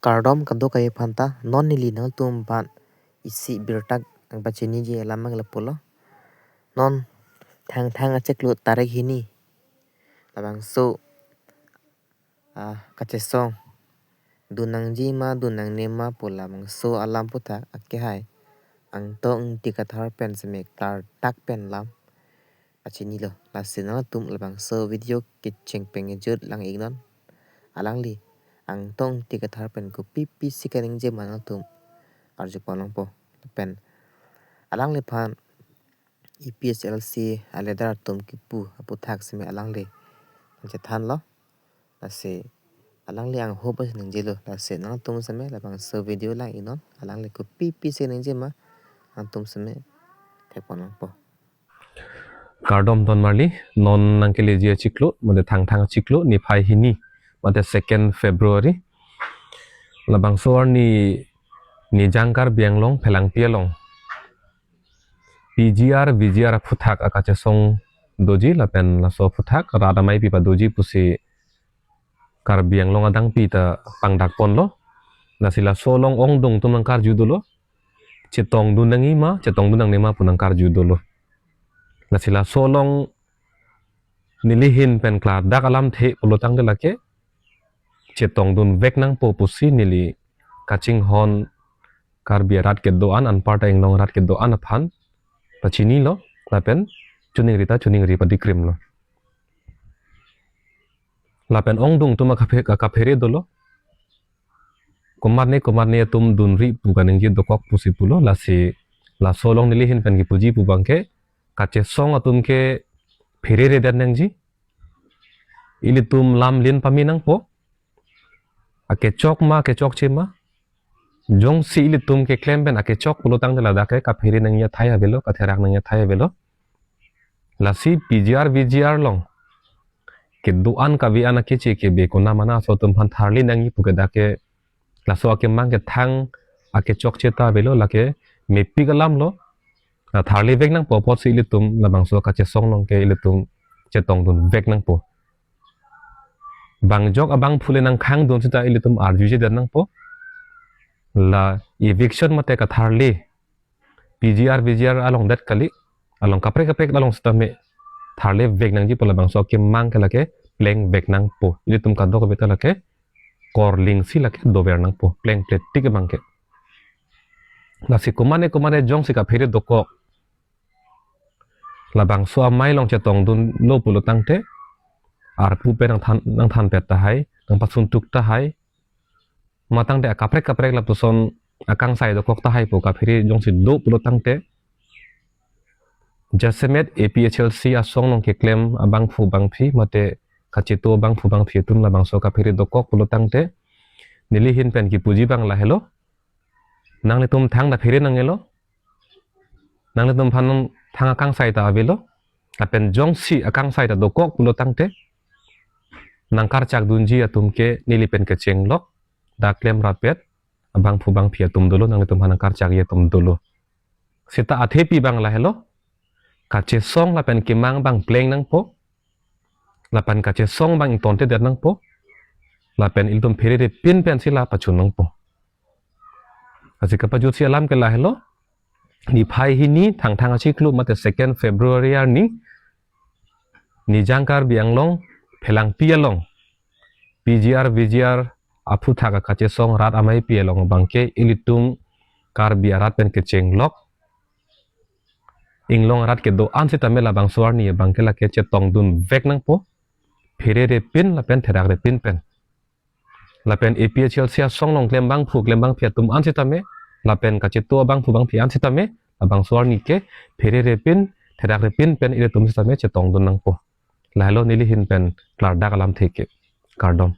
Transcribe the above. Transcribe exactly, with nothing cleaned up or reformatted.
Kardom kadokave aphanta, non neli nangtum aphan isi birta nangpachiniji alam abang lapulo. Non Thangthang achiklo tarik hini, labangso, ah, kachesong dun nangji ma dun nangne ma pu labangso alam aphuthak akehai Angtong Ingti Kathar pen seme klardak pen lam pachinilo. Lasi nangtum labangso video kecheng pengjut lang-iknon. Alangli Angtong Ingti Kathar pen kopi pisi kaningje ma nangtum arjupon longpo. Pen alangliphan A P H L C a leader atum kipu aphuthak seme alangli nangchethanlo. Lasi alangli angho pusi ningjelo. Lasi nangtum seme labangso video lang-iknon. Alangli kopi pisi ningje ma nangtum seme thekpon longpo. Kardom ton marli, non nangkeleji achiklo, mate Thangthang achiklo, niphai hini, mate second February. Labangso arni Nijang Karbi Anglong Phelangpi along P G R, V G R aphuthak akachesong doji lapen laso aphuthak rat amei pi padoji pusi Karbi Anglong adangpi ta pangdakponlo. Lasi laso along ongdung atum nangkarju dolo. Chetongdun nangji ma, chetongdun nangne ma pu nangkarju dolo. Lasi laso along neli ahin pen klardak alamthe pulotangte lake chetongdun vek nangpo pusi neli kachinghon Karbi arat kedo-an anparta Inglong arat kedo-an aphan pachinilo lapen chiningri ta chiningri padikrimlo. Lapen ongdung atum akaphe-, akaphere dolo. Komatne komatne atum dunri pu kaningje dokok pusi pulo, lasi laso along neli ahin pen kipuji pu abangke kachesong atum ke phereredet nangji. Ilitum lam lin pame nangpo. Akechok ma, akechokche ma. Jongsi ilitum keklem pen akechok pulotangte ladak ke kaphere nangji athai avelo, katherak nangji athai avelo. Lasi P G R, V G R along kedo-an kave-an akeche kebe konamana aso atum aphan tharli nangji pu ke dak ke laso akemang ke thang akechokche ta avelo, lake mepik alamlo. La tharli vek nangpo apotsi ilitum labangso kachesong along ke ilitum chetongdun vek nangpo. Bangjok abangphu le nangkhangdun seta ilitum arjujedet nangpo. La eviction mate katharli P G R, V G R along det kali, along kaprek kaprek along setame tharli vek nangji pu labangso akemang ke lake pleng vek nangpo. Ilitum kadokave ta lake korlingsi lake dover nangpo, plengpletik abangke. Lasi komatne komatne jongsi kaphere dokok, labangso amei along chetongdunlo pulotangte arpu pen nangthan, nangthanpet tahai, nangpasuntuk tahai. Matangte akaprek kaprek lapuson akangsai dokok tahai pu kaphere jongsi do pulotangte, jasemet A P H L C asong along keklem abangphu bangphi mate kacheto abangphu bangphi atum labangso kaphere dokok pulotangte, neli ahin pen kipuji abang lahelo. Nanglitum thang ta phere nangnelo. Nanglitum aphan thang akangsai ta avelo. Lapen jongsi akangsai ta dokok pulotangte, nangkarchak dunji atum ke neli pen kechenglok, dak klem rapet abangphu bangphi atum dolo, nanglitum aphan nangkarchakji atum dolo. Seta athepi abang lahelo, kachesong lapen kemang abang pleng nangpo, lapen kachesong abang ingtontedet nangpo, lapen ilitum pherere pin pensi la pachun nangpo. Lasi kapajutsi alam ke lahelo, niphai hini Thangthang achiklo mate second February arni Nijang Karbi Anglong Phelangpi along P G R V G R aphuthak akachesong rat amei pi along abangke ilitum Karbi arat pen kechenglok, Inglong arat kedo-an setame labangso arni abangke lake chetongdun vek nangpo, pherere pin lapen therakre pin pen. Lapen A P H L C asong along klem abangphu klem abangphi atum an setame, lapen kacheto abangphu bangphi an setame, labangso arni ke pherere pin, therakre pin pen ilitum setame chetongdun nangpo. Lahelo neli ahin pen klardak alamthe ke. Kardom.